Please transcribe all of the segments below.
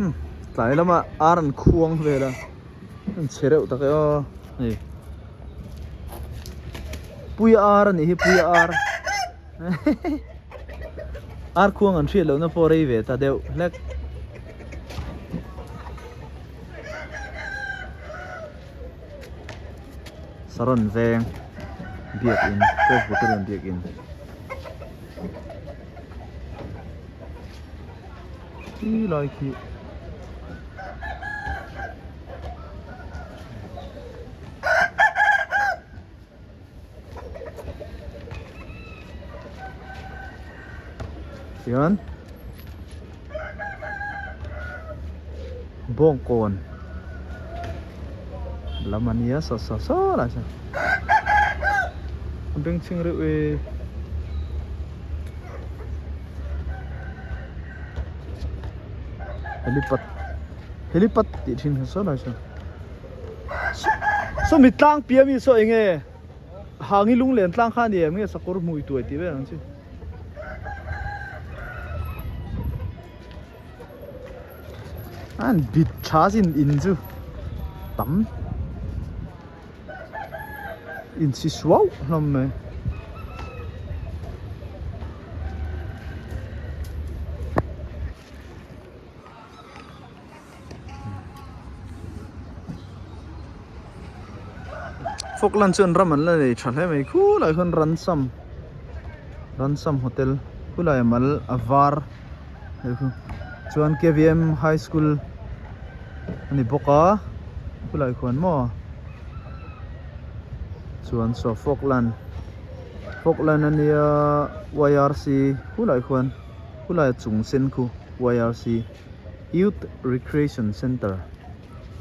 Hmm tlai lama ar an khuang vel a an che reuh tak e aw hei puia ar a nih hi puia ar ar khuang an hriat lohna pawh rei ve ta deuh hlek. Saron veng biakin Presbyterian biakin. Khi lai khi Tichuan Bawngkawn lam a nia saw saw saw lai sawn a bengchheng reuh e. Helipad helipad tih thin kha saw lai sawn sawmi tlang piah ami saw eng nge hangi lunglen tlang kha a ni em nge sakawr hmui tuai tih vel ang chi. An bit tha sin in chu tam insi suau hlawm mai. Falkland chuan ram an la nei tha hle mai khulai khuan Ransom Ransom hotel khulai a mal a var hei khu chuan K V M high school a ni bawk a khulai khuan maw chuan saw Falkland Falkland a nia Y R C khulai khuan khulai a chung sen khu Y R C. Youth Recreation Centre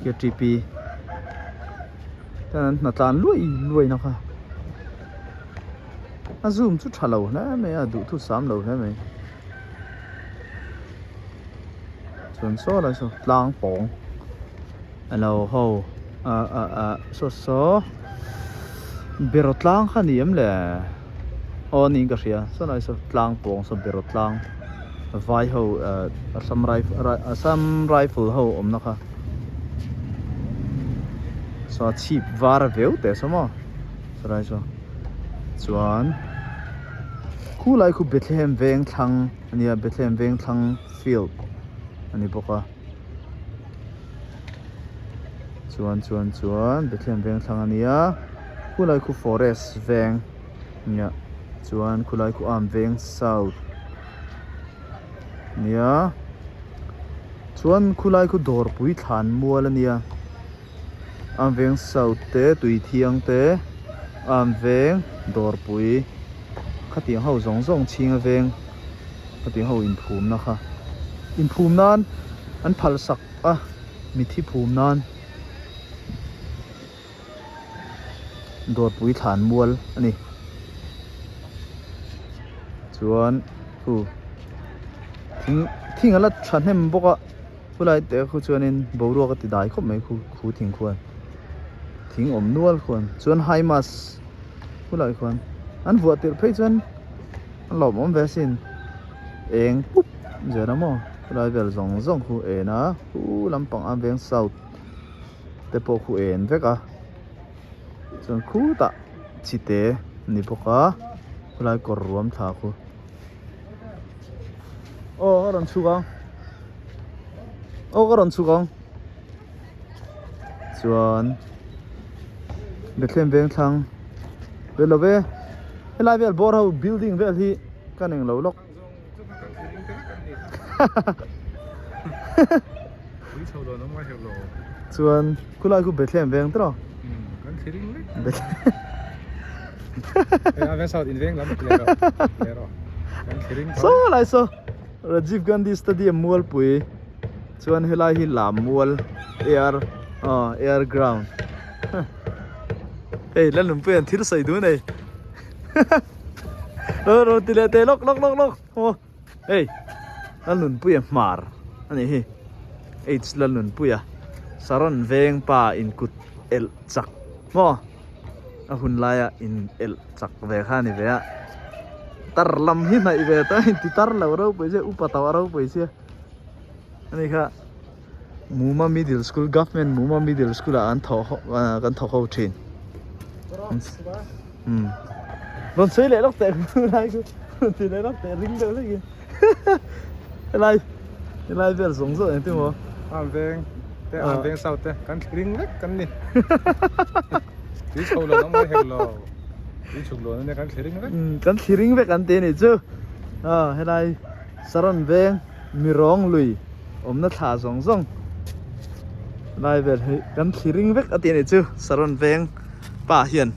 KTP chuan an hna tlan luai luai na kha a zoom chu tha lo hle mai a duh thu sam lo hle mai chuan saw lai saw tlang pawng alo ho ah ah ah saw saw beraw tlang kha a ni em le aw niin ka hria saw lai saw tlang pawng saw beraw tlang. Vai ho eh Assam rifle Assam rifle ho awmna kha saw a chhip var viau teh saw maw chulai chu chuan khulai khu Bethlehem veng thlang a nia Bethlehem veng thlang field a ni bawk a chuan chuan chuan Bethlehem veng thlang a nia khulai khu forest veng. Nia chuan khulai khu am veng south nia chuan khulai khu dawrpui thlan mual a nia am veng south te tui thiang te am veng dawrpui khatiang ho zawng zawng chhinga veng khatiang ho inphum na kha inphum nan an phal sak a mithi phum nan. Dawrpui thlan mual a ni chuan khu thing thing a la thahnem bawk a khulai te khu chuanin boruak a ti dai khawp mai khu khu thing khuan thing awm nual khuan chuan high mass khulai khuan an vuah tirh phei chuan a lawmawm ve asin eng pup zel a maw khulai vel zawng zawng khu en a khu lampang a veng south. te pawh khu en vek a chuan khutah chite a ni bawk a khulai kawr ruam thla khu aw ka rawn chhuk ang aw ka rawn chhuk ang chuan Bethlehem veng thlang vel lo ve helai vel bawr ho building vel hi ka ning lo lawk. Chuan khulai khu Bethlehem veng tawh Saw lai saw Rajiv Gandhi Stadium Mualpui chuan helai hi lam mual air aw air ground hei Lalnunpuia an thil sawi dun ei. Ro ro ti leh teh lawk lawk lawk lawk aw hei Lalnunpuia hmar a nih hi H Lalnunpuia Saron veng pa in kut elh chak maw a hun laia in elh chak ve kha a ni ve a tar lam hi hnaih ve ta in ti tar lo ropui sia upa tawh a ropui sia a ni kha. Muma Middle School Government Muma Middle School ah an thawh ho ah kan thawk ho thin. Umm rawn sawi leh lawk teh helai chu rawn ti leh lawk teh ring deuh hlek in helai helai vel zawng zawng engtin maw. An veng te an veng south te kan ring vek kan ni tui chho lo ang mai hek lo tui chhuk lo ania kan thli ring vek. Umm kan thli ring vek an ti a nih chu ah helai Saron veng Mirawng lui awmna thla zawng zawng lai vel hi kan thli ring vek a ti a nih chu Saron veng pa hian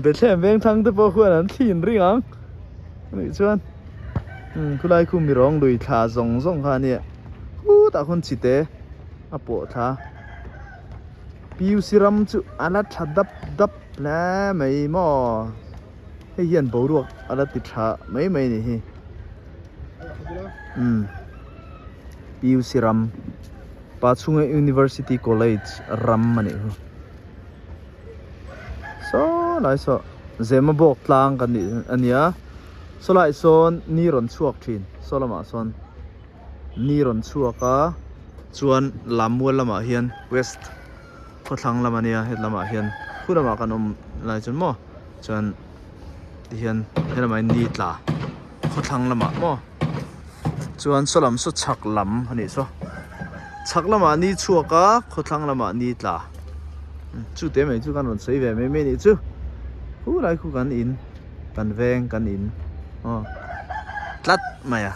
Bethlehem veng thlang te pawh khuan an thli in ring ang a nih chuan khulai khu Mirawng lui thla zawng zawng kha a nia khutah khawn chite a pawh thla PUC ram chu a la tha dap dap hle mai maw. Hei hian boruak a la ti tha mai mai a nih hi. Umm PUC ram Pachhunga University College ram a nih hi. Saw lai saw Zemabawk tlang kan nih a nia saw lai sawn ni rawn chhuak thin saw lamah sawn ni rawn chhuak a chuan Lammual lamah hian west. Khawthlang lam a nia het lamah hian khu lamah kan awm lai chuan maw chuan tihian helamah hian ni tla khawthlang lamah maw chuan saw lam saw chhak lam a nih saw chhak lamah ni chhuak a khawthlang lamah ni tla chu te mai chu kan rawn sawi ve mai mai a nih chu khu lai khu kan in kan veng kan in aw tlat mai a.